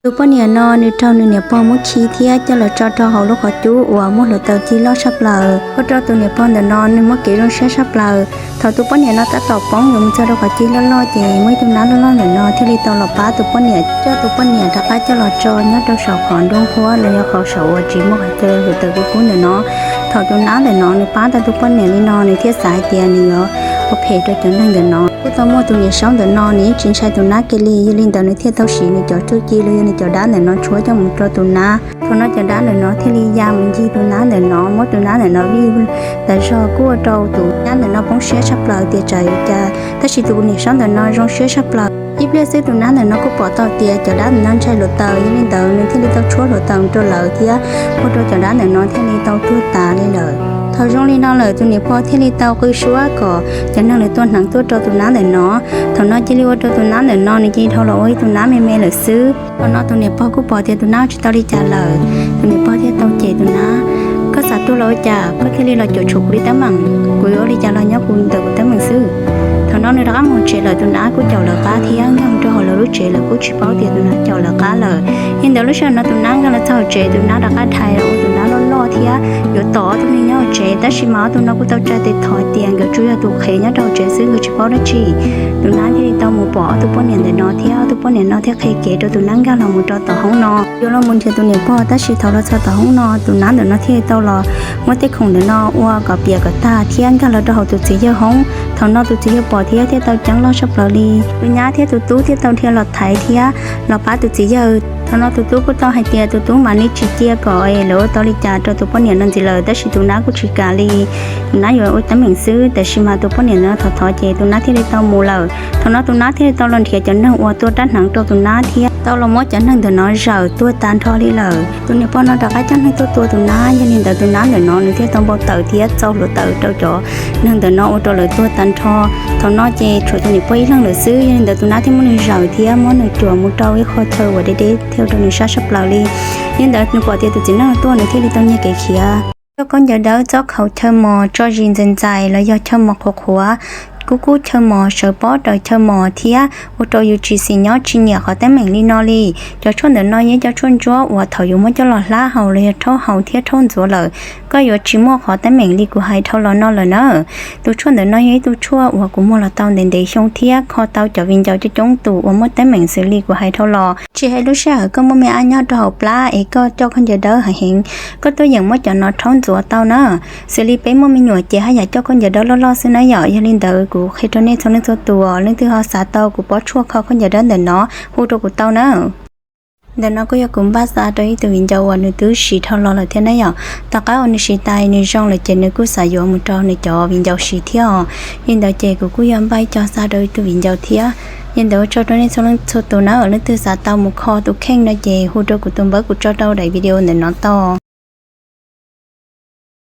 Tus poj niam no nws raug nws niam pog muab khi thiab coj los tso rau hauv lub qhov cub uas muaj hluav taws cig loj tshaj plaws. Ua rau tus niam pog ntawm no nws muaj kev zoo siab tshaj plaws. Thaum tus poj niam no tab tom poob yuav mus txog rau qhov cig loj loj ces muaj ib tug nab loj loj ntawm no thiaj li tau los pab tus poj niam, coj tus poj niam rov qab coj los tso nyob rau saum qhov nruab nqhuab los yog qhov saum uas tsis muaj qhov chaw hluav taws kub kub ntawm no. Thaum tus nab ntawm no nws pab tau tus poj niam li no nws thiaj xav hais tias nws yuav ua phem rau cov neeg ntawm no. Kuj tau muaj tus niam saub ntawm no nws yeej tsis ntshai tus nab kiag li, yog li ntawd nws thiaj tau siv nws cov txuj ci los yog nws cov dab ntawm no tshuab coj mus rau tus nab. Thaum no cov dab ntawm no thiaj li ya mus ncig tus nab ntawm no, muab tus nab ntawm no vij tas zog, kuj ua rau tus nab ntawm no poob siab tshaj plaws tias tsam yuav cas, tab sis tus niam saub ntawm no zoo siab tshaj plaws. Ib pliag xwb tus nab ntawm no kuj pom tau tias cov dab ntawm no ntshai hluav taws, yog li ntawd nws thiaj li tau tshuab hluav taws rau lawv thiab ua rau cov dab ntawm no thiaj li tau tuag tas li lawm. Thaum zoo li no lawm tus niam pog thiaj li tau qw suab kom cov neeg lawv tuaj hneev tuaj rau tus nab ntawm no. Thaum no cia li ua rau tus nab ntawm no nws cia li dhau los ua ib tug nab me me lawm xwb. Thaum no tus niam pog kuj pom tias tus nab tsis tau li cas lawm, tus niam pog thiaj tau cem tus nab, koj xav tuag los ua cas koj thiaj li los cuam tshuam kuv li teeb meem? Kuv yuav ua li cas los nyob kuv ntawm kuv teeb meem xwb. Thaum no nws rov qab mus tsev lawm, tus nab kuj caum lawv qab thiab nkag mus rau hauv lawv lub tsev lawm, kuj tsis paub tias tus nab caum lawv qab lawm. Yog li ntawd lub sij hawm no tus nab nkag los txog hauv tsev, tus nab rov qab dhais los ua tus nab loj loj thiab yuav tom ob tug neeg nyob hauv tsev, tab sis mas ob tug no kuj tau tsa tes thov tias nkawd tsuas yog tus qhev nyob rau hauv tsev xwb, nkawd tsis paub dab tsi. Tus nab thiaj li tau mus pom ob tug poj niam ntawm no thiab ob tug poj niam no thiaj qhia kev rau tus nab nkag los mus rau tom hoob no yuav los mus nrhiav tus niam pog. Tab sis thaum los txog tom hoob no tus nab ntawm no thiaj li tau los muab tej khoom ntawm no ua kom piam kom tag thiab nkag los rau hauv tus txiv yawg hoob. Thaum no tus txiv yawg pom thiab thiaj tau ceeb loj tshaj plaws li. Tus nyab thiab tus tub thiaj tau dhia los thaiv thiab los pab tus txiv yawg. Thaum no tus tub kuj tau hais tias tus tub mam li tsis cia kom lawv ua tau li cas rau tus poj niam no ntxiv lawm, tab sis tus nab kuj tsis kam li. Tus nab yuav ua teeb meem xwb, tab sis mas tus poj niam no thov thov ces tus nab thiaj li tau mus lawm. Thaum no tus nab thiaj li tau los nrhiav cov neeg uas tua rab hneev rau tus nab thiab tau los muab cov neeg ntawm no zawm tuag tag nrho li lawm. Tus niam pog no rov qab coj neeg tuaj tua tus nab, yog li ntawd tus nab ntawm no nws thiaj tau npau taws thiab txaus hluav taws rau cov neeg ntawm no ua rau lawv tuag tag nrho. Thaum no ces tshuav tus niam pog ib leeg lawm xwb, yog li ntawd tus nab thiaj muab nws zawm thiab muab nws cuam mus rau ib qho chaw uas deb deb thiab ua rau nws sab sab plaws li. Yog li ntawd nws pom tias tus txiv neej tuaj nws thiaj li tau nyiag kev khiav. Coj khaub ncaws dawb txob khaus chaw mos tso zis ntxais ntxais los yog chaw mos qhuav qhuav, kub kub chaw mos sawv pob raws chaw mos thiab ua rau yus tsis xis nyob tsis nyiam qhov teeb meem li no li. Cov tshuaj ntawm no yog ib cov tshuaj ntsuab uas thaum yus muab coj los hlab haus los yog rhaub haus thiab rhaub ntxuav lawm, koj yuav tsis muaj qhov teeb meem li kuv hais dhau los no lawm na. Tus tshuaj ntawm no yog ib tug tshuaj uas kuv muag los tau ntev ntev xyoo thiab kho tau cov viv ncaus coob coob tus uas muaj teeb meem xws li kuv hais dhau los. Tsis hais lub sij hawm koj muaj me ab nyob rau hauv plab es koj coj khaub ncaws dawb heev heev, koj tuaj yeem muab cov no rhaub ntxuav tau na. Xws li peb muaj me nyuam ces haj yam coj khaub ncaws dawb loj loj xwb na yom. Yog li ntawd kuv qhia rau nej txhua leej txhua tus, leej twg ho xav tau kuv pob tshuaj kho khaub ncaws dawb ntawm no hu rau kuv tau na. Ntawm no kuj yog kuv npaj xa rau ib tug viv ncaus uas nws twb siv dhau los lawm thiab na yom. Tom qab uas nws siv tas nws zoo lawm ces nws kuj xav yuav mus rau nws cov viv ncaus siv thiab os. Li ntawd ces kuv kuj yog npaj ib co xa rau ib tug viv ncaus thiab. Li ntawd ua tsaug rau nej txhua leej txhua tus na, leej twg xav tau mus kho tus kheej no ces hu rau kuv tus npawb kuv tso rau daim video ntawm no tau.